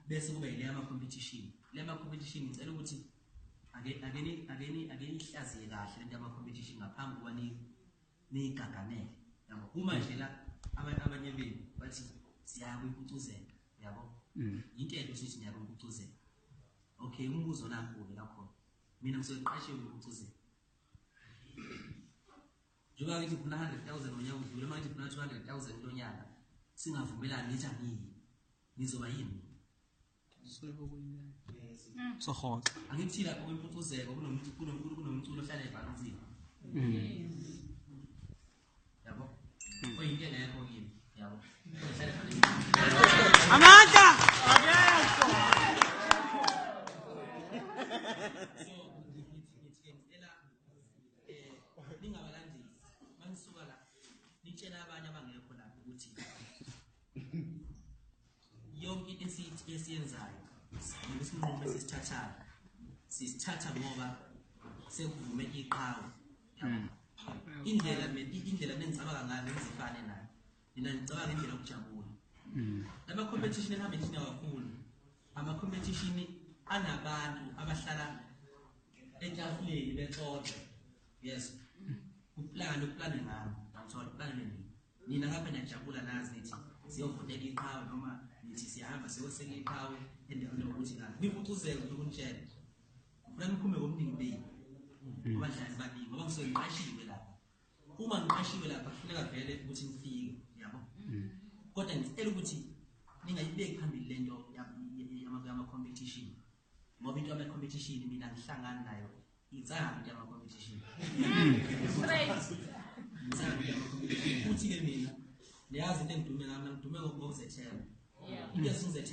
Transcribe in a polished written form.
Bese kuba yile ama-competition. Le ama-competition ngicela ukuthi ake nihlaziye kahle lento yama-competition ngaphambi kokuba niyigagamele. Yabo, uma nje la abanye benu bathi siyaya kwimpucuzeko, yabo, into enhle ukuthi niya kwimpucuzeko. Okay, umbuzo nakho-ke lakhona, mina ngisuke ngiqashiwe kwimpucuzeko. Njengoba ngithi ngifuna 100,000 ngonyaka odlule, manje ngifuna 200,000 kulo nyaka, singavumelani, ngithi angiyi, ngizoba yini? Sohoxa. Angithi lapho kwimpucuzeko kunomculo ohlala evala umzimba. Yabo? Oyinto engekho kimi, yabo. Ohlala evala umzimba. Amandla! So ngithi ngicela ningabalandeli manisuka la nitshela abanye abangekho lapho ukuthi yonke into esiyenzayo isinqumo esisithathayo sisithatha ngoba sekuvume iqhawe. Indlela nengicabanga ngayo ngizifane nayo, nina ngicabanga indlela yokujabula. Lama competition enihambe nithina kakhulu, ama competition anabantu abahlala etafuleni bexoxe. Yes, uplane ngami, angithola uplane nini. Nina ngapha niyajabula nazi nithi siyovotela iqhawe noma nithi siyahamba siyoseka iqhawe endaweni yokuthi ngani kwimpucuzeko. Ukunitshela ngifuna niphume ngobuningi benu, abadlali baningi, ngoba ngisuke ngiqashiwe lapha. Uma ngiqashiwe lapha kufuneka vele ukuthi ngifike, yabo. Kodwa ngicela ukuthi ningayibeki phambili lento yama-competition, ngoba into yama-competition mina ngihlangani nayo. Itsanga into yama-competition, futhi-ke mina niyazi into engidume ngami, ngidume ngokuzethemba. Into esingizethemba.